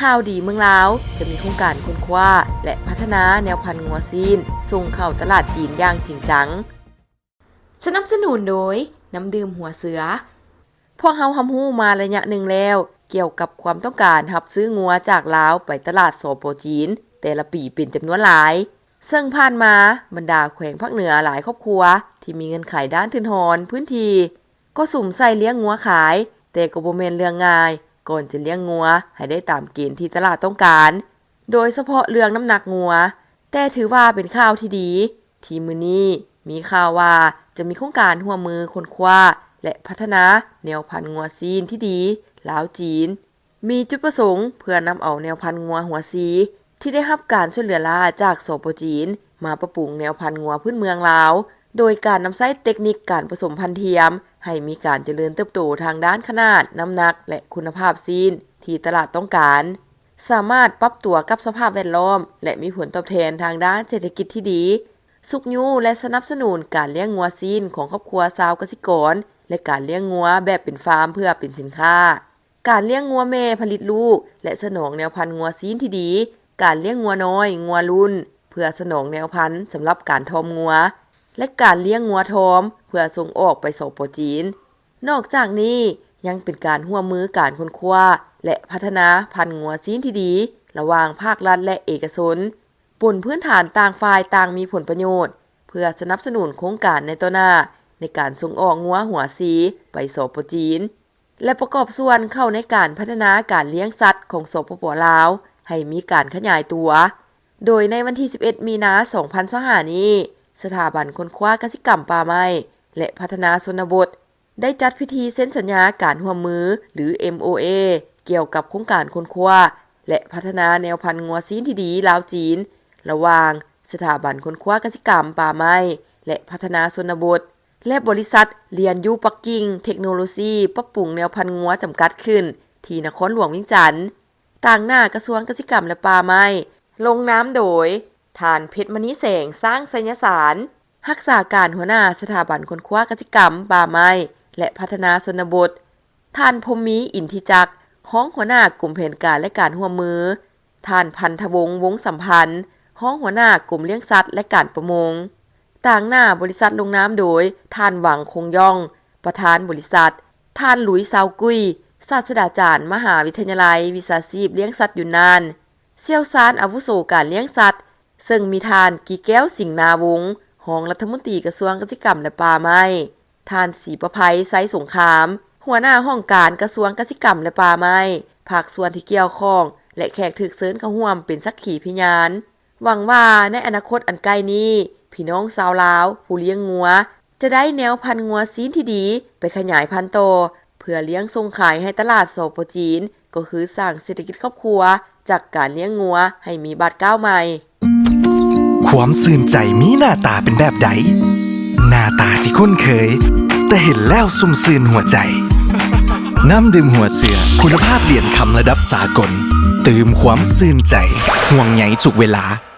ຂ່າວດີເມືອງລາວ ຈະມີໂຄງການຄົ້ນຄວ້າ ແລະ ພັດທະນາແນວພັນງົວຊີ້ນ ສົ່ງເຂົ້າຕະຫຼາດຈີນຢ່າງຈິງຈັງ. ສະໜັບສະໜູນໂດຍ ນ້ຳດື່ມຫົວເສືອ. ພວກເຮົາຮັບຮູ້ມາໄລຍະໜຶ່ງແລ້ວ ກ່ຽວກັບຄວາມຕ້ອງການຮັບຊື້ງົວຈາກລາວໄປຕະຫຼາດ ສປ ຈີນ ແຕ່ລະປີເປັນຈຳນວນຫຼາຍ, ເຊິ່ງຜ່ານມາບັນດາແຂວງພາກເໜືອຫຼາຍຄອບຄົວທີ່ມີເງື່ອນໄຂດ້ານທຶນຮອນພື້ນທີ່ ກໍສຸມໃສ່ລ້ຽງງົວຂາຍ, ແຕ່ກໍບໍ່ແມ່ນເລື່ອງງ່າຍ ກ່ອນຈະລ້ຽງງົວໃຫ້ໄດ້ຕາມເກນທີ່ຕະຫຼາດຕ້ອງການ, ໂດຍສະເພາະເລື່ອງນ້ຳໜັກງົວ. ແຕ່ຖືວ່າເປັນຂ່າວທີ່ດີ ທີ່ມື້ນີ້ມີຂ່າວວ່າຈະມີໂຄງການຮ່ວມມືຄົ້ນຄວ້າ ແລະ ພັດທະນາແນວພັນງົວຊີ້ນທີ່ດີລາວ-ຈີນ ມີຈຸດປະສົງເພື່ອນຳເອົາແນວພັນງົວຫົວສີ ທີ່ໄດ້ຮັບການຊ່ວຍເຫຼືອລ້າຈາກ ສປ ຈີນ ມາປັບປຸງແນວພັນງົວພື້ນເມືອງລາວ ໂດຍການນຳໃຊ້ເຕັກນິກການປະສົມພັນທຽມ ໃຫ້ມີການຈະເລີນເຕີບໂຕທາງດ້ານຂະໜາດ, ນ້ຳໜັກ ແລະ ຄຸນນະພາບຊີ້ນທີ່ຕະຫຼາດຕ້ອງການ, ສາມາດປັບຕົວກັບສະພາບແວດລ້ອມ ແລະ ມີຜົນຕອບແທນທາງດ້ານເສດຖະກິດທີ່ດີ, ຊຸກຍູ້ ແລະ ສະໜັບສະໜູນການລ້ຽງງົວຊີ້ນຂອງຄອບຄົວຊາວກະສິກອນ ແລະ ການລ້ຽງງົວແບບເປັນຟາມເພື່ອເປັນສິນຄ້າ. ການລ້ຽງງົວແມ່ຜະລິດລູກ ແລະ ສະໜອງແນວພັນງົວຊີ້ນທີ່ດີ, ການລ້ຽງງົວນ້ອຍ, ງົວລຸ້ນ ເພື່ອສະໜອງແນວພັນສຳລັບການທ້ອມງົວ ແລະ ການລ້ຽງງົວທ້ອມເພື່ອສົ່ງອອກໄປ ສປ ຈີນ. ນອກຈາກນີ້ຍັງເປັນການຮ່ວມມືການຄົ້ນຄວ້າ ແລະ ພັດທະນາພັນງົວຊີ້ນທີ່ດີລະຫວ່າງພາກລັດ ແລະ ເອກະຊົນ, ບົນພື້ນຖານຕ່າງຝ່າຍຕ່າງມີຜົນປະໂຫຍດ ເພື່ອສະໜັບສະໜູນໂຄງການໃນຕໍ່ໜ້າ ໃນການສົ່ງອອກງົວຫົວສີໄປ ສປ ຈີນ ແລະ ປະກອບສ່ວນເຂົ້າໃນການພັດທະນາການລ້ຽງສັດຂອງ ສປປ ລາວ ໃຫ້ມີການຂະຫຍາຍຕົວ. ໂດຍໃນວັນທີສິບເອັດ ມີນາ ສອງພັນຊາວຫ້າ ນີ້, ສະຖາບັນຄົ້ນຄວ້າກະສິກຳ, ປ່າໄມ້ ແລະ ພັດທະນາຊົນນະບົດ ໄດ້ຈັດພິທີເຊັນສັນຍາການຮ່ວມມື ຫຼື ເອັມໂອເອ ກ່ຽວກັບໂຄງການຄົ້ນຄວ້າ ແລະ ພັດທະນາແນວພັນງົວຊີ້ນທີ່ດີລາວ-ຈີນ ລະຫວ່າງສະຖາບັນຄົ້ນຄວ້າກະສິກຳ, ປ່າໄມ້ ແລະ ພັດທະນາຊົນນະບົດ ແລະ ບໍລິສັດລຽນຢູ່ປັກກິ່ງເທັກໂນໂລຊີປັບປຸງແນວພັນງົວຈຳກັດຂຶ້ນ ທີ່ນະຄອນຫຼວງວຽງຈັນ. ຕາງໜ້າກະຊວງກະສິກຳ ແລະ ປ່າໄມ້ ລົງນາມໂດຍ ທ່ານ ເພັດມະນີແສງ ຊ້າງໄຊຍະສານ, ຮັກສາການຫົວໜ້າສະຖາບັນຄົ້ນຄວ້າກະສິກຳ, ປ່າໄມ້ ແລະ ພັດທະນາຊົນນະບົດ, ທ່ານ ພົມມີ ອິນທິຈັກ ຮອງຫົວໜ້າກົມແຜນການ ແລະ ການຮ່ວມມື, ທ່ານ ພັນທະວົງ ວົງສຳພັນ ຮອງຫົວໜ້າກົມລ້ຽງສັດ ແລະ ການປະມົງ. ຕາງໜ້າບໍລິສັດລົງນາມໂດຍ ທ່ານ ຫວັງ ຄົງຢອງ ປະທານບໍລິສັດ, ທ່ານ ຫຼຸຍ ຊາວກຸຍ ສາດສະດາຈານ ມະຫາວິທະຍາໄລວິຊາຊີບລ້ຽງສັດຢູນນານ, ຊ່ຽວຊານອາວຸໂສການລ້ຽງສັດ ເຊິ່ງມີທ່ານ ກີແກ້ວ ສິງນາວົງ ຮອງລັດຖະມົນຕີກະຊວງກະສິກຳ ແລະ ປ່າໄມ້, ທ່ານ ສີປະໄພ ໄຊສົງຄາມ ຫົວໜ້າຫ້ອງການກະຊວງກະສິກຳ ແລະ ປ່າໄມ້, ພາກສ່ວນທີ່ກ່ຽວຂ້ອງ ແລະ ແຂກຖືກເຊີນເຂົ້າຮ່ວມເປັນສັກຂີພະຍານ. ຫວັງວ່າໃນອະນາຄົດອັນໃກ້ນີ້, ພີ່ນ້ອງຊາວລາວຜູ້ລ້ຽງງົວ ຈະໄດ້ແນວພັນງົວຊີ້ນທີ່ດີໄປຂະຫຍາຍພັນຕໍ່ ເພື່ອລ້ຽງສົ່ງຂາຍໃຫ້ຕະຫຼາດ ສປ ຈີນ ກໍຄືສ້າງເສດຖະກິດຄອບຄົວຈາກການລ້ຽງງົວໃຫ້ມີບາດກ້າວໃໝ່. ຄວາມຊື່ນໃຈມີໜ້າຕາເປັນແບບໃດ? ໜ້າຕາທີ່ຄຸ້ນເຄີຍ, ແຕ່ເຫັນແລ້ວຊຸ່ມຊື່ນຫົວໃຈ. ນ້ຳດື່ມຫົວເສືອ ຄຸນນະພາບຫຼຽນຄຳລະດັບສາກົນ, ຕື່ມຄວາມຊື່ນໃຈ, ຫ່ວງໃຍທຸກເວລາ.